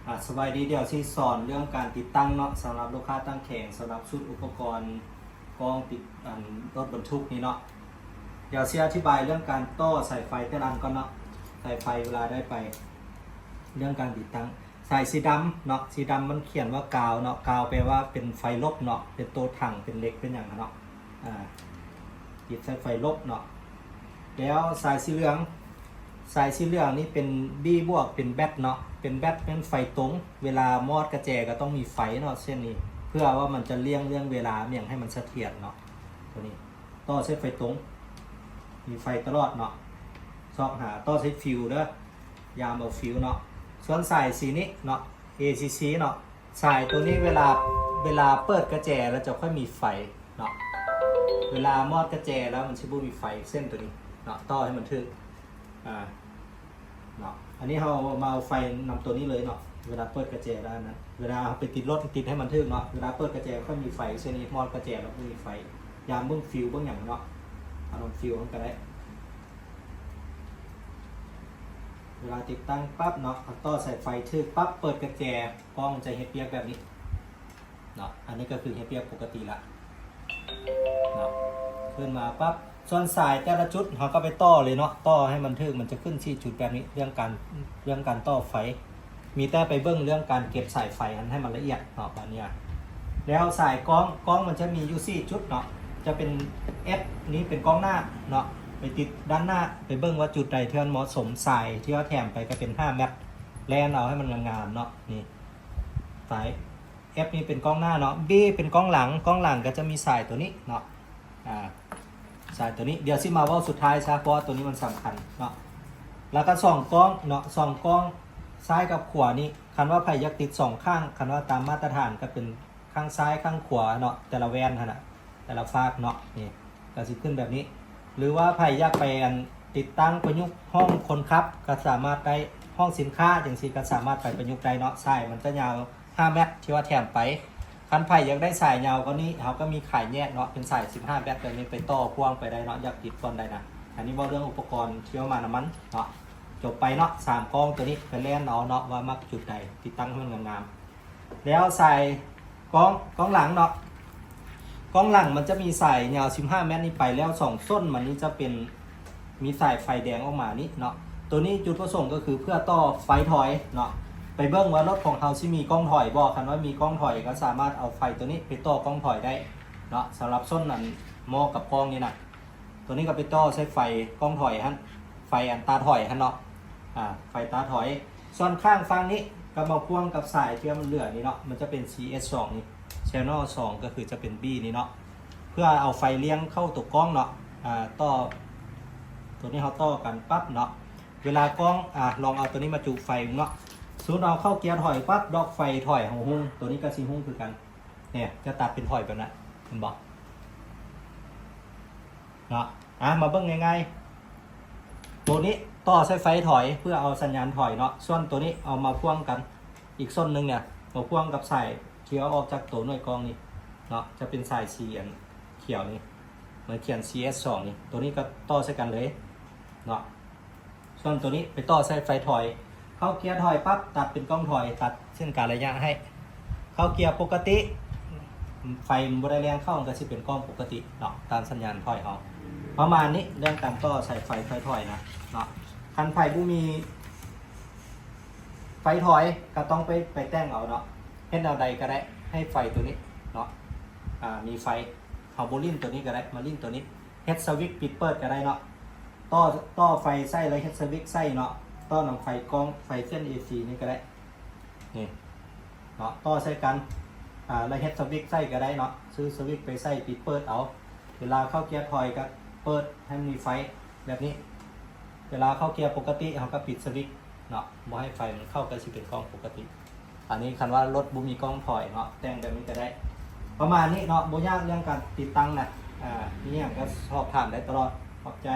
ອ່າ ສະບາຍດີ ດຽວຊິສອນເລື່ອງການຕິດຕັ້ງເນາະ ສຳລັບລູກຄ້າຕັ້ງແຂງ ສຳລັບຊຸດອຸປະກອນກ້ອງຕິດ ອັນ ລົດບັນທຸກນີ້ເນາະ. ດຽວຊິອະທິບາຍເລື່ອງການຕໍ່ສາຍໄຟແຕ່ລະອັນກ່ອນເນາະ ສາຍໄຟເວລາໄດ້ໄປ ເລື່ອງການຕິດຕັ້ງ ສາຍສີດຳເນາະ ສີດຳມັນຂຽນວ່າກາວເນາະ ກາວແປວ່າເປັນໄຟລົບເນາະ ເປັນໂຕຖັງ ເປັນເຫຼັກ ເປັນຫຍັງຫັ້ນເນາະ ອ່າ ຕິດໃສ່ໄຟລົບເນາະ. ແລ້ວສາຍສີເຫຼືອງ ສາຍສີເຫຼືອງນີ້ເປັນບີບວກ ເປັນແບັດເນາະ ເປັນແບັດແມ່ນໄຟຕົງ ເວລາມອດກະແຈກໍຕ້ອງມີໄຟເນາະ ເຊັ່ນນີ້ ເພື່ອວ່າມັນຈະລ້ຽງເລື່ອງເວລາຫຍັງໃຫ້ມັນສະຖຽນເນາະ. ໂຕນີ້ຕໍ່ໃສ່ໄຟຕົງ ມີໄຟຕະຫຼອດເນາະ ຊອກຫາ ຕໍ່ໃສ່ຟິວເດີ ຢາມເອົາຟິວເນາະ. ສ່ວນສາຍສີນີ້ເນາະ ເອຊີຊີເນາະ ສາຍໂຕນີ້ເວລາ ເວລາເປີດກະແຈແລ້ວຈະຄ່ອຍມີໄຟເນາະ ເວລາມອດກະແຈແລ້ວມັນຊິບໍ່ມີໄຟ ເສັ້ນໂຕນີ້ເນາະ ຕໍ່ໃຫ້ມັນຖືກ ອ່າ ເນາະ ອັນນີ້ເຮົາມາເອົາໄຟນຳໂຕນີ້ເລີຍເນາະ ເວລາເປີດກະແຈແລ້ວນັ້ນ ເວລາເຮົາໄປຕິດລົດ ຕິດໃຫ້ມັນຖືກເນາະ ເວລາເປີດກະແຈຄ່ອຍມີໄຟ ເຊັ່ນນີ້ມອດກະແຈແລ້ວບໍ່ມີໄຟ ຢາມເບິ່ງຟິວເບິ່ງຫຍັງເນາະ ເອົານຳຟິວເຮົາກໍໄດ້. ເວລາຕິດຕັ້ງປັບເນາະ ເອົາຕໍ່ສາຍໄຟຖືກປັບ ເປີດກະແຈ ກ້ອງຈະເຮັດວຽກແບບນີ້ເນາະ ອັນນີ້ກໍຄືເຮັດວຽກປົກກະຕິລະເນາະ. ຂຶ້ນມາປັບ ສ່ວນສາຍແຕ່ລະຈຸດເຮົາກໍໄປຕໍ່ເລີຍເນາະ ຕໍ່ໃຫ້ມັນຖືກ ມັນຈະຂຶ້ນສີ່ຈຸດແບບນີ້ ເລື່ອງການ ເລື່ອງການຕໍ່ໄຟ ມີແຕ່ໄປເບິ່ງເລື່ອງການເກັບສາຍໄຟຫັ້ນໃຫ້ມັນລະອຽດເນາະ ບາດນີ້. ແລ້ວສາຍກ້ອງ ກ້ອງມັນຈະມີຢູ່ສີ່ຈຸດເນາະ ຈະເປັນເອັຟນີ້ເປັນກ້ອງໜ້າເນາະ ໄປຕິດດ້ານໜ້າ ໄປເບິ່ງວ່າຈຸດໃດທີ່ມັນເໝາະສົມ ສາຍທີ່ເຮົາແຖມໄປກໍເປັນຫ້າແມັດ ແລ່ນເອົາໃຫ້ມັນງາມໆເນາະ ນີ້ສາຍ ເອັຟນີ້ເປັນກ້ອງໜ້າເນາະ ບີເປັນກ້ອງຫຼັງ ກ້ອງຫຼັງກໍຈະມີສາຍໂຕນີ້ເນາະ ອ່າ ສາຍໂຕນີ້ ດຽວຊິມາເວົ້າສຸດທ້າຍຊະ ເພາະວ່າໂຕນີ້ມັນສຳຄັນເນາະ. ແລ້ວກໍສອງກ້ອງເນາະ ສອງກ້ອງຊ້າຍກັບຂວານີ້ ຄັນວ່າໃຜຢາກຕິດສອງຂ້າງ ຄັນວ່າຕາມມາດຕະຖານກໍເປັນຂ້າງຊ້າຍຂ້າງຂວາເນາະ ແຕ່ລະແວ່ນຫັ້ນນະ ແຕ່ລະຟາກເນາະ ນີ້ກໍຊິຂຶ້ນແບບນີ້. ຫຼືວ່າໃຜຢາກໄປ ອັນ ຕິດຕັ້ງປະຍຸກຫ້ອງຄົນຂັບກໍສາມາດໄດ້ ຫ້ອງສິນຄ້າຈັ່ງຊີ້ກໍສາມາດໄປປະຍຸກໄດ້ເນາະ ສາຍມັນຈະຍາວ ຫ້າແມັດທີ່ວ່າແຖມໄປ. ຄັນໃຜຢາກໄດ້ສາຍຍາວກວ່ານີ້ ເຮົາກໍມີຂາຍແຍກເນາະ ເປັນສາຍສິບຫ້າແມັດ ແບບນີ້ໄປຕໍ່ພ່ວງໄປໄດ້ເນາະ ຢາກຕິດສ່ວນໃດນະ. ອັນນີ້ເວົ້າເລື່ອງອຸປະກອນທີ່ເອົາມານຳມັນເນາະ ຈົບໄປເນາະ ສາມກ້ອງໂຕນີ້ ໄປແລ່ນເອົາເນາະ ວ່າມັກຈຸດໃດ ຕິດຕັ້ງໃຫ້ມັນງາມໆ. ແລ້ວສາຍກ້ອງ ກ້ອງຫຼັງເນາະ ກ້ອງຫຼັງມັນຈະມີສາຍຍາວສິບຫ້າແມັດນີ້ໄປ ແລ້ວສອງສົ້ນມັນນີ້ຈະເປັນ ມີສາຍໄຟແດງອອກມານີ້ເນາະ. ໂຕນີ້ຈຸດປະສົງກໍຄືເພື່ອຕໍ່ໄຟຖອຍເນາະ ໄປເບິ່ງວ່າລົດຂອງເຮົາຊິມີກ້ອງຖອຍບໍ່ ຄັນວ່າມີກ້ອງຖອຍກໍສາມາດເອົາໄຟໂຕນີ້ໄປຕໍ່ກ້ອງຖອຍໄດ້ເນາະ ສຳລັບສົ້ນອັນໝໍ້ກັບກ້ອງນີ້ນະ. ໂຕນີ້ກໍໄປຕໍ່ໃສ່ໄຟກ້ອງຖອຍຫັ້ນ ໄຟອັນຕາຖອຍຫັ້ນເນາະ ອ່າ ໄຟຕາຖອຍ. ສ່ວນຂ້າງຝັ່ງນີ້ກໍມາພ່ວງກັບສາຍທີ່ມັນເຫຼືອນີ້ເນາະ ມັນຈະເປັນຊີເອັສສອງນີ້ ແຊນເນວສອງກໍຄືຈະເປັນບີນີ້ເນາະ ເພື່ອເອົາໄຟລ້ຽງເຂົ້າຕົວກ້ອງເນາະ ອ່າ ຕໍ່ ໂຕນີ້ເຮົາຕໍ່ກັນປັບເນາະ ເວລາກ້ອງ ອ່າ ລອງເອົາໂຕນີ້ມາຈຸໄຟເບິ່ງເນາະ ສົມມຸດເຮົາເຂົ້າເກຍຖອຍປັບ ດອກໄຟຖອຍເຮົາຮຸ່ງ ໂຕນີ້ກໍຊິຮຸ່ງຄືກັນ ນີ້ຈະຕັດເປັນຖອຍແບບນັ້ນ ເຫັນບໍ່ເນາະ. ອ່າ ມາເບິ່ງງ່າຍໆ ໂຕນີ້ຕໍ່ໃສ່ໄຟຖອຍ ເພື່ອເອົາສັນຍານຖອຍເນາະ ສ່ວນໂຕນີ້ເອົາມາພ່ວງກັນອີກສົ້ນໜຶ່ງນີ້ ມາພ່ວງກັບສາຍທີ່ເອົາອອກຈາກໂຕໜ່ວຍກ້ອງນີ້ເນາະ ຈະເປັນສາຍສີອັນຂຽວນີ້ ມັນຂຽນຊີເອັສສອງນີ້ ໂຕນີ້ກໍຕໍ່ໃສ່ກັນເລີຍເນາະ. ສ່ວນໂຕນີ້ໄປຕໍ່ໃສ່ໄຟຖອຍ ເຂົ້າເກຍຖອຍປັບ ຕັດເປັນກ້ອງຖອຍ ຕັດເສັ້ນການໄລຍະໃຫ້ ເຂົ້າເກຍປົກກະຕິ ໄຟມັນບໍ່ໄດ້ແລ່ນເຂົ້າ ມັນກໍຊິເປັນກ້ອງປົກກະຕິເນາະ ຕາມສັນຍານຖອຍເຮົາ. ປະມານນີ້ ເລື່ອງການຕໍ່ສາຍໄຟໄຟຖອຍນະເນາະ ຄັນໃຜບໍ່ມີໄຟຖອຍກໍຕ້ອງໄປ ໄປແຕ່ງເອົາເນາະ ເຮັດແນວໃດກໍໄດ້ ໃຫ້ໄຟໂຕນີ້ເນາະ ອ່າ ມີໄຟ ເຮົາບໍ່ຫຼິ້ນໂຕນີ້ກໍໄດ້ ມາຫຼິ້ນໂຕນີ້ ເຮັດສະວິດປິດເປີດກໍໄດ້ເນາະ ຕໍ່ ຕໍ່ໄຟໃສ່ແລ້ວເຮັດສະວິດໃສ່ເນາະ ຕໍ່ນຳໄຟກ້ອງ ໄຟເສັ້ນເອຊີນີ້ກໍໄດ້ ນີ້ເນາະ ຕໍ່ໃສ່ກັນ ອ່າ ແລ້ວເຮັດສະວິດໃສ່ກໍໄດ້ເນາະ ຊື້ສະວິດໄປໃສ່ປິດເປີດເອົາ ເວລາເຂົ້າເກຍຖອຍກໍເປີດໃຫ້ມັນມີໄຟແບບນີ້ ເວລາເຂົ້າເກຍປົກກະຕິເຮົາກໍປິດສະວິດເນາະ ບໍ່ໃຫ້ໄຟມັນເຂົ້າ ກໍຊິເປັນກ້ອງປົກກະຕິ. ອັນນີ້ຄັນວ່າລົດບໍ່ມີກ້ອງຖອຍເນາະ ແຕ່ງແບບນີ້ກໍໄດ້ ປະມານນີ້ເນາະ ບໍ່ຍາກເລື່ອງການຕິດຕັ້ງນະ ອ່າ ມີຫຍັງກໍສອບຖາມໄດ້ຕະຫຼອດ ຂອບໃຈ.